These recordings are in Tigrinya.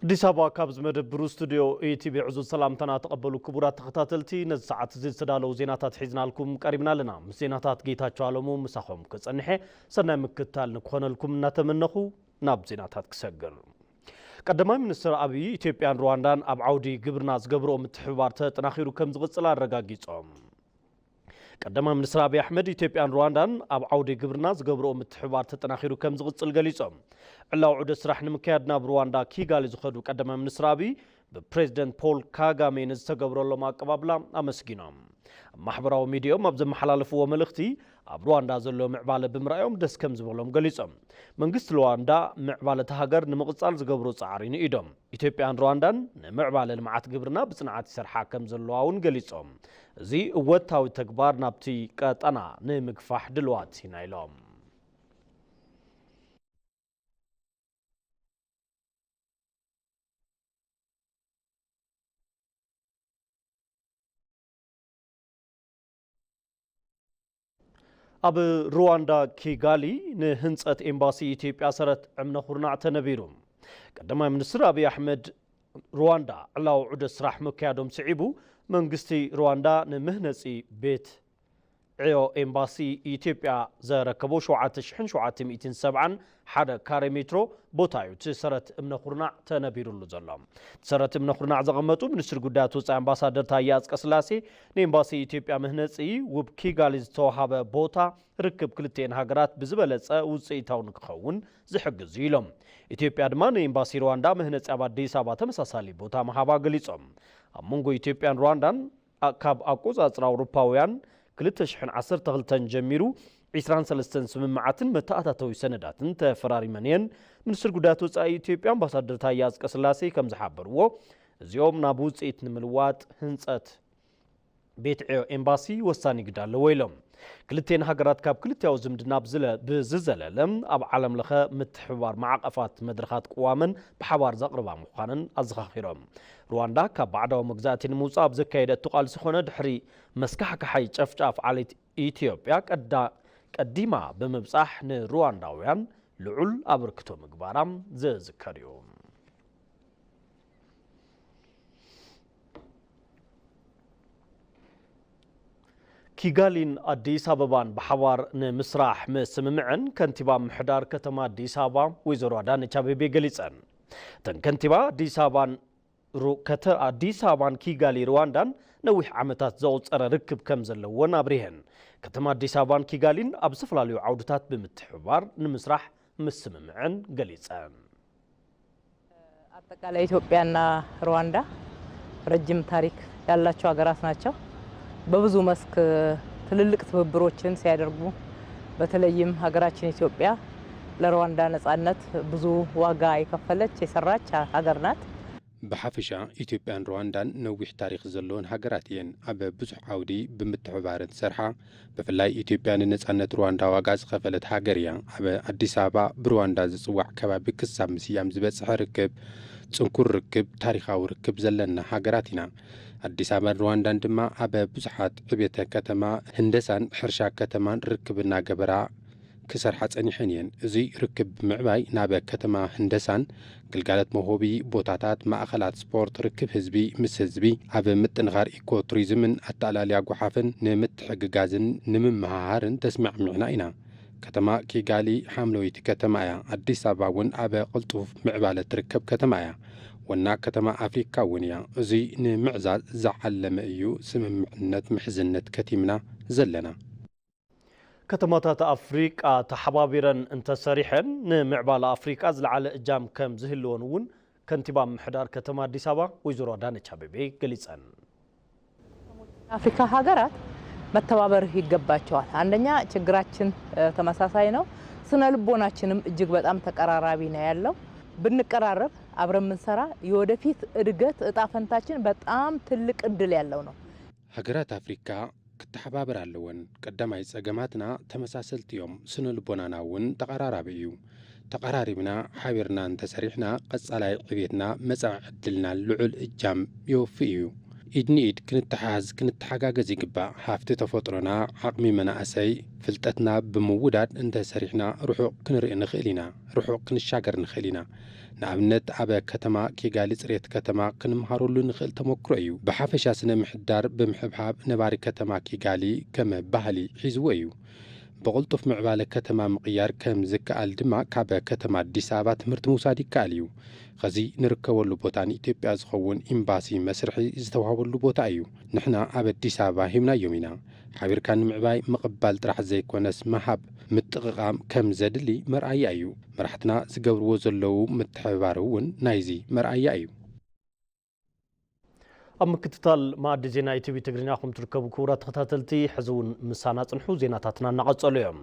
ኣዲስ ኣበባ፣ ካብ ዝመደብሩ ስቱዲዮ ኢቲቪ ዕዙዝ ሰላምታና ተቐበሉ ክቡራት ተኸታተልቲ። ነዚ ሰዓት እዚ ዝተዳለዉ ዜናታት ሒዝናልኩም ቀሪብና ኣለና። ምስ ዜናታት ጌታቸው ኣለሙ ምሳኹም ክጸንሐ፣ ሰናይ ምክትታል ንክኾነልኩም እናተመነኹ ናብ ዜናታት ክሰግር። ቀዳማይ ሚኒስትር ኣብይ፣ ኢትዮጵያን ሩዋንዳን ኣብ ዓውዲ ግብርና ዝገብርኦ ምትሕብባር ተጠናኺሩ ከም ዝቕጽል ኣረጋጊጾም። ቀዳማይ ሚኒስትር ኣብይ ኣሕመድ፣ ኢትዮጵያን ሩዋንዳን ኣብ ዓውዲ ግብርና ዝገብርኦ ምትሕብባር ተጠናኺሩ ከም ዝቕጽል ገሊጾም። ዕላዊ ዑደት ስራሕ ንምክያድ ናብ ሩዋንዳ ኪጋሊ ዝኸዱ ቀዳማይ ሚኒስትር ኣብይ፣ ብፕሬዝደንት ፖል ካጋሜ ንዝተገብረሎም ኣቀባብላ ኣመስጊኖም። ኣብ ማሕበራዊ ሚዲያኦም ኣብ ዘመሓላለፍዎ መልእኽቲ፣ ኣብ ሩዋንዳ ዘሎ ምዕባለ ብምርኣዮም ደስ ከም ዝበሎም ገሊጾም። መንግስቲ ሩዋንዳ ምዕባለ እታ ሃገር ንምቕጻል ዝገብሮ ጻዕሪ ንኢዶም። ኢትዮጵያን ሩዋንዳን ንምዕባለ ልምዓት ግብርና ብጽንዓት ይሰርሓ ከም ዘለዋ እውን ገሊጾም። እዚ እወታዊ ተግባር ናብቲ ቀጠና ንምግፋሕ ድልዋት ኢና ኢሎም። ኣብ ሩዋንዳ ኪጋሊ ንህንጸት ኤምባሲ ኢትዮጵያ ሰረት እምነ ኩርናዕ ተነቢሩ። ቀዳማይ ሚኒስትር ኣብይ ኣሕመድ፣ ሩዋንዳ ዕላዊ ዑደት ስራሕ ምክያዶም ስዒቡ፣ መንግስቲ ሩዋንዳ ንምህነጺ ቤት ዕዮ ኤምባሲ ኢትዮጵያ ዘረከቦ ሸውዓተ ሽሕን ሸውዓተ ሚእትን ሰብዓን ሓደ ካሬ ሜትሮ ቦታ እዩ እቲ ሰረት እምነ ኩርናዕ ተነቢሩሉ ዘሎ። እቲ ሰረት እምነ ኩርናዕ ዘቐመጡ ሚኒስትር ጉዳያት ወጻኢ ኣምባሳደር ታየ ኣጽቀስላሴ፣ ንኤምባሲ ኢትዮጵያ ምህነጺ ውብ ኪጋሊ ዝተዋሃበ ቦታ ርክብ ክልቲኤን ሃገራት ብዝበለጸ ውጽኢታዊ ንክኸውን ዝሕግዝ እዩ ኢሎም። ኢትዮጵያ ድማ ንኤምባሲ ሩዋንዳ ምህነጺ ኣብ ኣዲስ ኣበባ ተመሳሳሊ ቦታ ምሃባ ገሊጾም። ኣብ መንጎ ኢትዮጵያን ሩዋንዳን ኣ-፣ ካብ ኣቆጻጽራ ኣውሮፓውያን ክልተ ሽሕን ዓሰርተ ክልተን ጀሚሩ ዒስራን ሰለስተን ስምምዓትን መተኣታተዊ ሰነዳትን ተፈራሪመን እየን። ሚኒስትር ጉዳያት ወጻኢ ኢትዮጵያ ኣምባሳደር ታየ ኣጽቀስላሴ ከም ዝሓበርዎ፣ እዚኦም ናብ ውጽኢት ንምልዋጥ ህንጸት ቤት ዕዮ ኤምባሲ ወሳኒ ግደ ኣለዎ ኢሎም። ክልቴን ሃገራት ካብ ክልቲያዊ ዝምድና ብዝለ-፣ ብዝዘለለ ኣብ ዓለም ለኸ ምትሕብባር ማዕቐፋት መድረኻት ቅዋመን ብሓባር ዘቕርባ ምዃነን ኣዘኻኺሮም። ሩዋንዳ ካብ ባዕዳዊ መግዛእቲ ንምውጻእ ኣብ ዘካየደቶ ቃልሲ ኮነ ድሕሪ መስካሕካሓይ ጨፍጫፍ ዓሌት ኢትዮጵያ ቀዳ-፣ ቀዲማ ብምብጻሕ ንሩዋንዳውያን ልዑል ኣበርክቶ ምግባራ ዝዝከር እዩ። ኪጋሊን ኣዲስ ኣበባን ብሓባር ንምስራሕ ምስምምዐን ከንቲባ ምምሕዳር ከተማ ኣዲስ ኣበባ ወይዘሮ ኣዳነች ኣቤቤ ገሊጸን። እተን ከንቲባ ኣዲስ ኣበባን ሩ-፣ ከተ-፣ ኣዲስ ኣበባን ኪጋሊ ሩዋንዳን ነዊሕ ዓመታት ዘቑጸረ ርክብ ከም ዘለወን ኣብሪሀን። ከተማ ኣዲስ ኣበባን ኪጋሊን ኣብ ዝተፈላለዩ ዓውድታት ብምትሕብባር ንምስራሕ ምስምምዐን ገሊጸን። አጠቃላይ ኢትዮጵያና ሩዋንዳ ረጅም ታሪክ ያላቸው ሀገራት ናቸው። በብዙ መስክ ትልልቅ ትብብሮችን ሲያደርጉ፣ በተለይም ሀገራችን ኢትዮጵያ ለሩዋንዳ ነጻነት ብዙ ዋጋ የከፈለች የሰራች ሀገር ናት። ብሓፈሻ ኢትዮጵያን ሩዋንዳን ነዊሕ ታሪኽ ዘለወን ሃገራት እየን። ኣብ ብዙሕ ዓውዲ ብምትሕብባረን ዝሰርሓ፣ ብፍላይ ኢትዮጵያ ንነጻነት ሩዋንዳ ዋጋ ዝኸፈለት ሃገር እያ። ኣብ ኣዲስ ኣበባ ብሩዋንዳ ዝጽዋዕ ከባቢ ክሳብ ምስያም ዝበጽሐ ርክብ፣ ጽንኩር ርክብ፣ ታሪኻዊ ርክብ ዘለና ሃገራት ኢና። ኣዲስ ኣበባን ሩዋንዳን ድማ ኣብ ብዙሓት ዕብየተ ከተማ፣ ህንደሳን ሕርሻ ከተማን ርክብ እናገበራ ክሰርሓ ጸኒሐን እየን። እዚ ርክብ ብምዕባይ ናብ ከተማ ህንደሳን ግልጋሎት መውሃቢ ቦታታት፣ ማእኸላት ስፖርት፣ ርክብ ህዝቢ ምስ ህዝቢ ኣብ ምጥንኻር ኢኮ ቱሪዝምን ኣተኣላልያ ጓሓፍን ንምትሕግጋዝን ንምምሃሃርን ተስማዕሚዕና ኢና። ከተማ ኪጋሊ ሓምለወይቲ ከተማ እያ። ኣዲስ ኣበባ እውን ኣብ ቅልጡፍ ምዕባለ ትርከብ ከተማ እያ። ዋና ከተማ ኣፍሪካ እውን እያ። እዚ ንምዕዛዝ ዝዓለመ እዩ ስምምዕነት ምሕዝነት ከቲምና ዘለና። ከተማታት ኣፍሪቃ ተሓባቢረን እንተሰሪሐን ንምዕባለ ኣፍሪቃ ዝለዓለ እጃም ከም ዝህልወን እውን ከንቲባ ምምሕዳር ከተማ ኣዲስ ኣበባ ወይዘሮ ኣዳነች ኣቤቤ ገሊጸን። አፍሪካ ሀገራት መተባበር ይገባቸዋል። አንደኛ ችግራችን፣ እ፣ ተመሳሳይ ነው። ስነ ልቦናችንም እጅግ በጣም ተቀራራቢ ነው ያለው። ብንቀራረብ፣ አብረን ብንሰራ የወደፊት እድገት እጣ ፈንታችን በጣም ትልቅ እድል ያለው ነው። ሃገራት ኣፍሪካ ክተሓባበር ኣለወን። ቀዳማይ ጸገማትና ተመሳሰልቲ እዮም፣ ስነ ልቦናና እውን ተቐራራቢ እዩ። ተቐራሪብና ሓቢርና እንተሰሪሕና ቀጻላይ ዕቤትና መጻኢ ዕድልናን ልዑል እጃም የወፊ እዩ። ኢድ ንኢድ ክንተሓዝ፣ ክንተሓጋገዝ ይግባእ። ሃፍቲ ተፈጥሮና፣ ዓቕሚ መናእሰይ፣ ፍልጠትና ብምውዳድ እንተሰሪሕና ርሑቕ ክንርኢ ንኽእል ኢና፣ ርሑቕ ክንሻገር ንኽእል ኢና። ንኣብነት ኣብ ከተማ ኪጋሊ ጽሬት ከተማ ክንምሃረሉ ንኽእል ተመክሮ እዩ። ብሓፈሻ ስነ ምሕዳር ብምሕብሓብ ነባሪ ከተማ ኪጋሊ ከም ባህሊ ሒዝዎ እዩ። ብቕልጡፍ ምዕባለ ከተማ ምቕያር ከም ዝከኣል ድማ ካብ ከተማ ኣዲስ ኣበባ ትምህርቲ ምውሳድ ይከኣል እዩ። ኸዚ ንርከበሉ ቦታ ንኢትዮጵያ ዝኸውን ኤምባሲ መስርሒ ዝተዋህበሉ ቦታ እዩ። ንሕና ኣብ ኣዲስ ኣበባ ሂብናዮም ኢና። ሓቢርካ ንምዕባይ ምቕባል ጥራሕ ዘይኮነስ ምሃብ ምጥቕቓም ከም ዘድሊ መርኣያ እዩ። መራሕትና ዝገብርዎ ዘለዉ ምትሕብባር እውን ናይዚ መርኣያ እዩ። ኣብ ምክትታል መኣዲ ዜና ኢቲቪ ትግርኛ ኹም ትርከቡ ክቡራት ተኸታተልቲ፣ ሕዚ እውን ምሳና ጽንሑ፣ ዜናታትና እናቐጸሉ እዮም።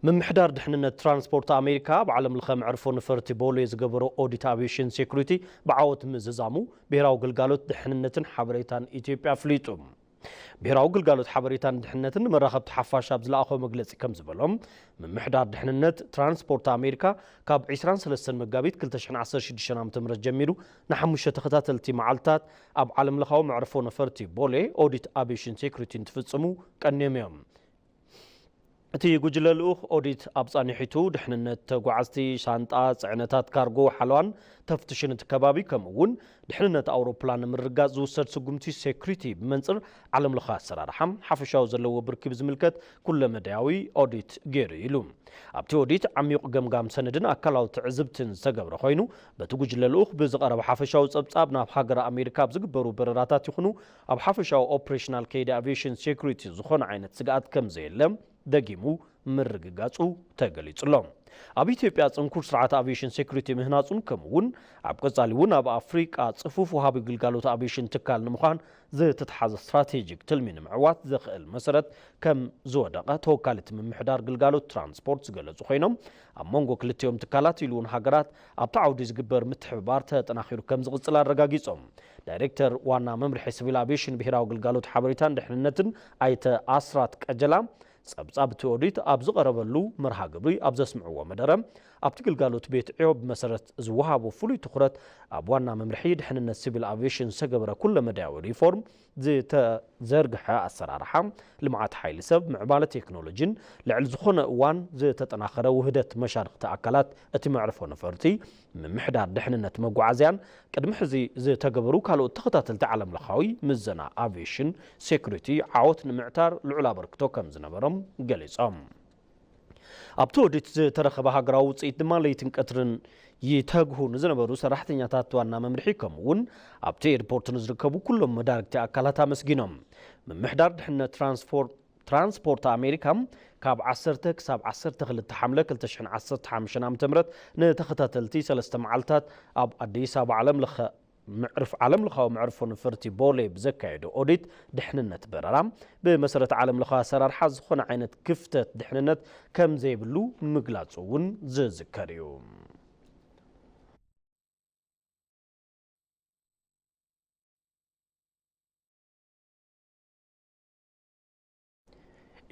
ምምሕዳር ድሕንነት ትራንስፖርት ኣሜሪካ ኣብ ዓለም ለኸ መዕርፎ ነፈርቲ ቦሌ ዝገበሮ ኦዲት ኣቪዬሽን ሴኩሪቲ ብዓወት ምዝዛሙ ብሄራዊ ግልጋሎት ድሕንነትን ሓበሬታን ኢትዮጵያ ኣፍሊጡ። ብሄራዊ ግልጋሎት ሓበሬታን ድሕነትን ንመራኸብቲ ሓፋሽ ኣብ ዝለኣኾ መግለጺ ከም ዝበሎም፣ ምምሕዳር ድሕንነት ትራንስፖርት ኣሜሪካ ካብ ዕስራን ሰለስተን መጋቢት ክልተ ሽሕን ዓሰርተ ሽዱሽተን ዓመተ ምህረት ጀሚሩ ንሓሙሽተ ተኸታተልቲ መዓልታት ኣብ ዓለም ለኻዊ መዕርፎ ነፈርቲ ቦሌ ኦዲት ኣቪዬሽን ሴኩሪቲ እንትፍጽሙ ቀንዮም እዮም። እቲ ጉጅለ ልኡኽ ኦዲት ኣብ ጻኒሒቱ ድሕንነት ተጓዓዝቲ፣ ሻንጣ፣ ጽዕነታት ካርጎ፣ ሓለዋን ተፍትሽን እቲ ከባቢ፣ ከምኡ እውን ድሕንነት ኣውሮፕላን ንምርግጋጽ ዝውሰድ ስጉምቲ ሴኩሪቲ ብመንጽር ዓለም ለኸ ኣሰራርሓ ሓፈሻዊ ዘለዎ ብርኪ ብዝምልከት ኩለመዳያዊ ኦዲት ገይሩ ኢሉ። ኣብቲ ኦዲት ዓሚቕ ገምጋም ሰነድን ኣካላዊ ትዕዝብትን ዝተገብረ ኮይኑ፣ በቲ ጉጅለ ልኡኽ ብዝቐረበ ሓፈሻዊ ጸብጻብ ናብ ሃገረ ኣሜሪካ ኣብ ዝግበሩ በረራታት ይኹኑ ኣብ ሓፈሻዊ ኦፕሬሽናል ከይዲ ኣቪዬሽን ሴኩሪቲ ዝኾነ ዓይነት ስግኣት ከም ዘየለ ደጊሙ ምርግጋጹ ተገሊጹ ኣሎ። ኣብ ኢትዮጵያ ጽንኩር ስርዓት ኣቪዬሽን ሴኩሪቲ ምህናጹን ከምኡ እውን ኣብ ቀጻሊ እውን ኣብ ኣፍሪቃ ጽፉፍ ወሃቢ ግልጋሎት ኣቪዬሽን ትካል ንምዃን ዝተትሓዘ ስትራቴጂክ ትልሚ ንምዕዋት ዘኽእል መሰረት ከም ዝወደቐ ተወካሊት ምምሕዳር ግልጋሎት ትራንስፖርት ዝገለጹ ኮይኖም፣ ኣብ መንጎ ክልቲኦም ትካላት ኢሉ እውን ሃገራት ኣብቲ ዓውዲ ዝግበር ምትሕብባር ተጠናኺሩ ከም ዝቕጽል ኣረጋጊጾም። ዳይሬክተር ዋና መምርሒ ሲቪል ኣቪዬሽን ብሄራዊ ግልጋሎት ሓበሬታን ድሕንነትን ኣይተ ኣስራት ቀጀላ ጸብጻብ እቲ ኦዲት ኣብ ዝቐረበሉ መርሃ ግብሪ ኣብ ዘስምዕዎ መደረ፣ ኣብቲ ግልጋሎት ቤት ዕዮ ብመሰረት ዝወሃቦ ፍሉይ ትኹረት ኣብ ዋና መምርሒ ድሕንነት ሲቪል ኣቪዬሽን ዝተገበረ ኩለመዳያዊ ሪፎርም፣ ዝተዘርግሐ ኣሰራርሓ፣ ልምዓት ሓይሊ ሰብ፣ ምዕባለ ቴክኖሎጂን ልዕሊ ዝኾነ እዋን ዝተጠናኸረ ውህደት መሻርኽቲ ኣካላት እቲ መዕርፎ ነፈርቲ ምምሕዳር ድሕንነት መጓዓዝያን ቅድሚ ሕዚ ዝተገበሩ ካልኦት ተኸታተልቲ ዓለም ለኻዊ ምዘና ኣቪዬሽን ሴኩሪቲ ዓወት ንምዕታር ልዑል ኣበርክቶ ከም ዝነበሮም ገሊጾም። ኣብቲ ኦዲት ዝተረኸበ ሃገራዊ ውፅኢት ድማ ለይትን ቀትርን ይተግሁ ንዝነበሩ ሰራሕተኛታት ዋና መምርሒ ከምኡ እውን ኣብቲ ኤርፖርት ንዝርከቡ ኩሎም መዳርግቲ ኣካላት ኣመስጊኖም። ምምሕዳር ድሕነት ትራንስፖርት ትራንስፖርት ኣሜሪካ ካብ ዓሰርተ ክሳብ ዓሰርተ ክልተ ሓምለ ክልተ ሽሕን ዓሰርተ ሓሙሽተን ዓመተ ምህረት ንተኸታተልቲ ሰለስተ መዓልታት ኣብ ኣዲስ ኣበባ ዓለም ለኸ መዕርፍ ዓለም ለኻዊ መዕርፎ ነፈርቲ ቦሌ ብዘካየዶ ኦዲት ድሕንነት በረራ ብመሰረት ዓለም ለኻዊ ኣሰራርሓ ዝኾነ ዓይነት ክፍተት ድሕንነት ከም ዘይብሉ ምግላጹ እውን ዝዝከር እዩ።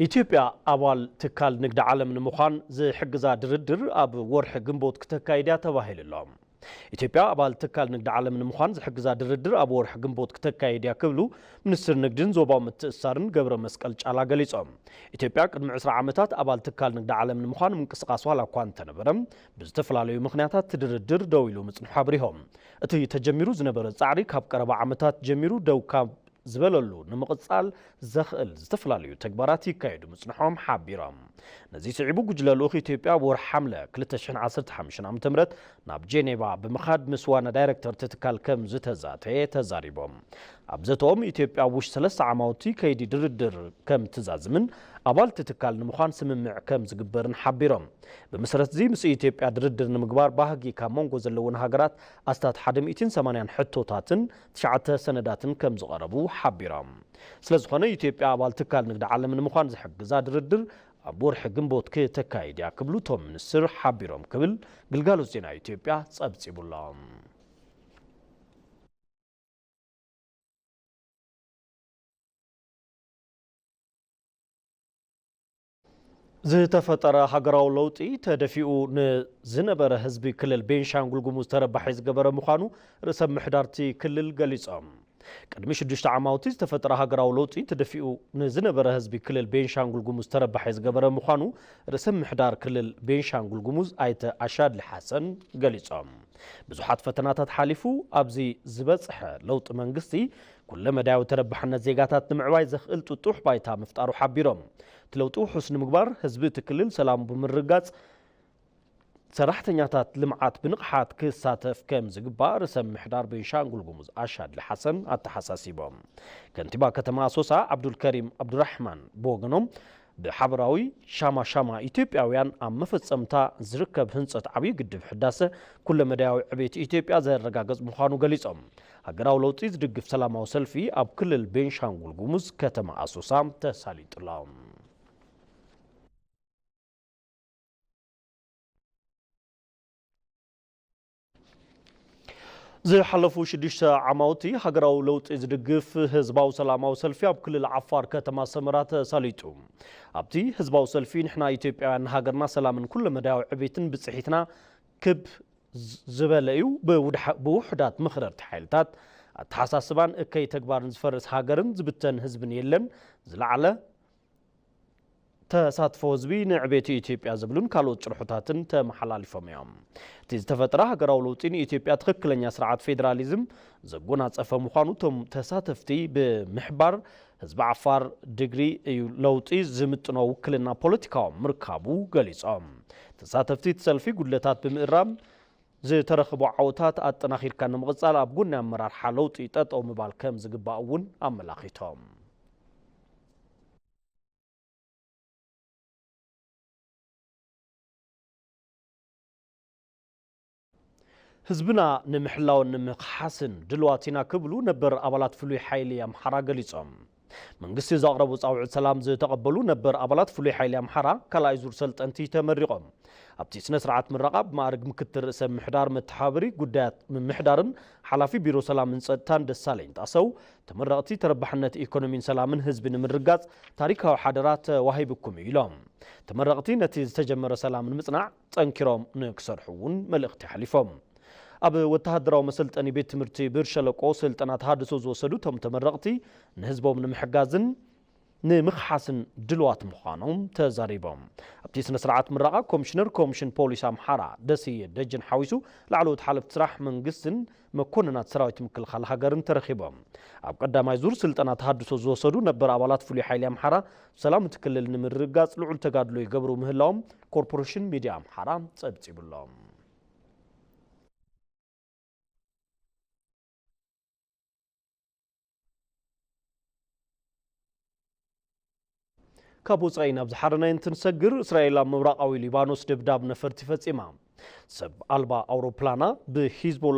ኢትዮጵያ ኣባል ትካል ንግዲ ዓለም ንምዃን ዝሕግዛ ድርድር ኣብ ወርሒ ግንቦት ክተካይድ እያ ተባሂሉ ኣሎ። ኢትዮጵያ ኣባል ትካል ንግዲ ዓለም ንምዃን ዝሕግዛ ድርድር ኣብ ወርሒ ግንቦት ክተካይድ እያ ክብሉ ሚኒስትር ንግድን ዞባዊ ምትእስሳርን ገብረ መስቀል ጫላ ገሊጾም። ኢትዮጵያ ቅድሚ ዕስራ ዓመታት ኣባል ትካል ንግዲ ዓለም ንምዃን ምንቅስቓስ ዋላ እኳ እንተነበረ፣ ብዝተፈላለዩ ምኽንያታት እቲ ድርድር ደው ኢሉ ምጽንሑ ኣብሪሆም። እቲ ተጀሚሩ ዝነበረ ጻዕሪ ካብ ቀረባ ዓመታት ጀሚሩ ደው ካብ ዝበለሉ ንምቕጻል ዘኽእል ዝተፈላለዩ ተግባራት ይካየዱ ምጽንሖም ሓቢሮም። ነዚ ስዒቡ ጉጅለ ልኡኽ ኢትዮጵያ ኣብ ወርሒ ሓምለ ክልተ ሽሕን ዓሰርተ ሓሙሽተን ዓመተ ምህረት ናብ ጄኔቫ ብምኻድ ምስ ዋና ዳይሬክተር እቲ ትካል ከም ዝተዛተየ ተዛሪቦም። ኣብ ዘተኦም ኢትዮጵያ ኣብ ውሽጢ ሰለስተ ዓማውቲ ከይዲ ድርድር ከም ትዛዝምን ኣባል እቲ ትካል ንምዃን ስምምዕ ከም ዝግበርን ሓቢሮም። ብመሰረት እዚ ምስ ኢትዮጵያ ድርድር ንምግባር ባህጊ ካብ መንጎ ዘለወን ሃገራት ኣስታት ሓደ ሚእትን ሰማንያን ሕቶታትን ትሽዓተ ሰነዳትን ከም ዝቐረቡ ሓቢሮም። ስለ ዝኾነ ኢትዮጵያ ኣባል ትካል ንግዲ ዓለም ንምዃን ዝሕግዛ ድርድር ኣብ ወርሒ ግንቦት ክተካይድ እያ ክብሉ እቶም ሚኒስትር ሓቢሮም ክብል ግልጋሎት ዜና ኢትዮጵያ ጸብጺቡ ኣሎ። ዝተፈጠረ ሃገራዊ ለውጢ ተደፊኡ ንዝነበረ ህዝቢ ክልል ቤንሻንጉል ጉሙዝ ተረባሒ ዝገበረ ምዃኑ ርእሰ ምሕዳርቲ ክልል ገሊጾም። ቅድሚ ሽዱሽተ ዓማውቲ ዝተፈጠረ ሃገራዊ ለውጢ ተደፊኡ ንዝነበረ ህዝቢ ክልል ቤንሻንጉል ጉሙዝ ተረባሒ ዝገበረ ምዃኑ ርእሰ ምሕዳር ክልል ቤንሻንጉል ጉሙዝ ኣይተ ኣሻድሊ ሓሰን ገሊጾም። ብዙሓት ፈተናታት ሓሊፉ ኣብዚ ዝበጽሐ ለውጢ መንግስቲ ኩለመዳያዊ ተረባሕነት ዜጋታት ንምዕባይ ዘኽእል ጥጡሕ ባይታ ምፍጣሩ ሓቢሮም። እቲ ለውጢ ውሑስ ንምግባር ህዝቢ እቲ ክልል ሰላሙ ብምርጋጽ ሰራሕተኛታት ልምዓት ብንቕሓት ክሳተፍ ከም ዝግባእ ርእሰ ምሕዳር ቤንሻንጉል ጉሙዝ ኣሻድሊ ሓሰን ኣተሓሳሲቦም። ከንቲባ ከተማ ኣሶሳ ዓብዱልከሪም ዓብዱራሕማን ብወገኖም ብሓበራዊ ሻማ ሻማ ኢትዮጵያውያን ኣብ መፈጸምታ ዝርከብ ህንጸት ዓብዪ ግድብ ሕዳሰ ኩለመዳያዊ ዕቤት ኢትዮጵያ ዘረጋገጽ ምዃኑ ገሊጾም። ሃገራዊ ለውጢ ዝድግፍ ሰላማዊ ሰልፊ ኣብ ክልል ቤንሻንጉል ጉሙዝ ከተማ ኣሶሳ ተሳሊጡ ኣሎ። ዝሓለፉ ሽዱሽተ ዓማውቲ ሃገራዊ ለውጢ ዝድግፍ ህዝባዊ ሰላማዊ ሰልፊ ኣብ ክልል ዓፋር ከተማ ሰመራ ተሳሊጡ። ኣብቲ ህዝባዊ ሰልፊ ንሕና ኢትዮጵያውያን ንሃገርና ሰላምን ኩለመዳያዊ ዕቤትን ብፅሒትና ክብ ዝበለ እዩ። ብውድሓ-፣ ብውሑዳት መኽረርቲ ሓይልታት ኣተሓሳስባን እከይ ተግባርን ዝፈርስ ሃገርን ዝብተን ህዝብን የለን። ዝለዓለ ተሳትፎ ህዝቢ ንዕቤት ኢትዮጵያ ዝብሉን ካልኦት ጭርሖታትን ተመሓላሊፎም እዮም። እቲ ዝተፈጠረ ሃገራዊ ለውጢ ንኢትዮጵያ ትኽክለኛ ስርዓት ፌዴራሊዝም ዘጎናጸፈ ምዃኑ እቶም ተሳተፍቲ ብምሕባር ህዝቢ ዓፋር ድግሪ እዩ ለውጢ ዝምጥኖ ውክልና ፖለቲካዊ ምርካቡ ገሊጾም። ተሳተፍቲ እቲ ሰልፊ ጉድለታት ብምእራም ዝተረኽቦ ዓወታት ኣጠናኺርካ ንምቕጻል ኣብ ጎኒ ኣመራርሓ ለውጢ ጠጠው ምባል ከም ዝግባእ እውን ኣመላኺቶም። ህዝብና ንምሕላውን ንምኽሓስን ድልዋት ኢና ክብሉ ነበር ኣባላት ፍሉይ ሓይሊ ኣምሓራ ገሊጾም። መንግስቲ ዘቕረቡ ጻውዒት ሰላም ዝተቐበሉ ነበር ኣባላት ፍሉይ ሓይሊ ኣምሓራ ካልኣይ ዙር ሰልጠንቲ ተመሪቖም። ኣብቲ ስነ ስርዓት ምረቓ ብማዕርግ ምክትል ርእሰ ምሕዳር መተሓባበሪ ጉዳያት ምምሕዳርን ሓላፊ ቢሮ ሰላምን ጸጥታን ደሳለኝ ጣሰው ተመረቕቲ ተረባሕነት ኢኮኖሚን ሰላምን ህዝቢ ንምርጋጽ ታሪካዊ ሓደራ ተዋሂብኩም እዩ ኢሎም። ተመረቕቲ ነቲ ዝተጀመረ ሰላም ንምጽናዕ ጸንኪሮም ንክሰርሑ እውን መልእኽቲ ኣሕሊፎም። ኣብ ወተሃደራዊ መሰልጠኒ ቤት ትምህርቲ ብር ሸለቆ ስልጠና ተሃድሶ ዝወሰዱ እቶም ተመረቕቲ ንህዝቦም ንምሕጋዝን ንምኽሓስን ድልዋት ምዃኖም ተዛሪቦም። ኣብቲ ስነ ስርዓት ምረቓ ኮሚሽነር ኮሚሽን ፖሊስ ኣምሓራ ደስየ ደጀን ሓዊሱ ላዕለዎት ሓለፍቲ ስራሕ መንግስትን መኮንናት ሰራዊት ምክልኻል ሃገርን ተረኺቦም። ኣብ ቀዳማይ ዙር ስልጠና ተሃድሶ ዝወሰዱ ነበር ኣባላት ፍሉይ ሓይሊ ኣምሓራ ሰላም እቲ ክልል ንምርግጋጽ ልዑል ተጋድሎ ይገብሩ ምህላዎም ኮርፖሬሽን ሚድያ ኣምሓራ ጸብጺቡሎም። ካብ ወጻኢ ናብ ዝሓረናይ እንትንሰግር፣ እስራኤል ኣብ ምብራቓዊ ሊባኖስ ደብዳብ ነፈርቲ ፈጺማ። ሰብ ኣልባ ኣውሮፕላና ብሂዝቦላ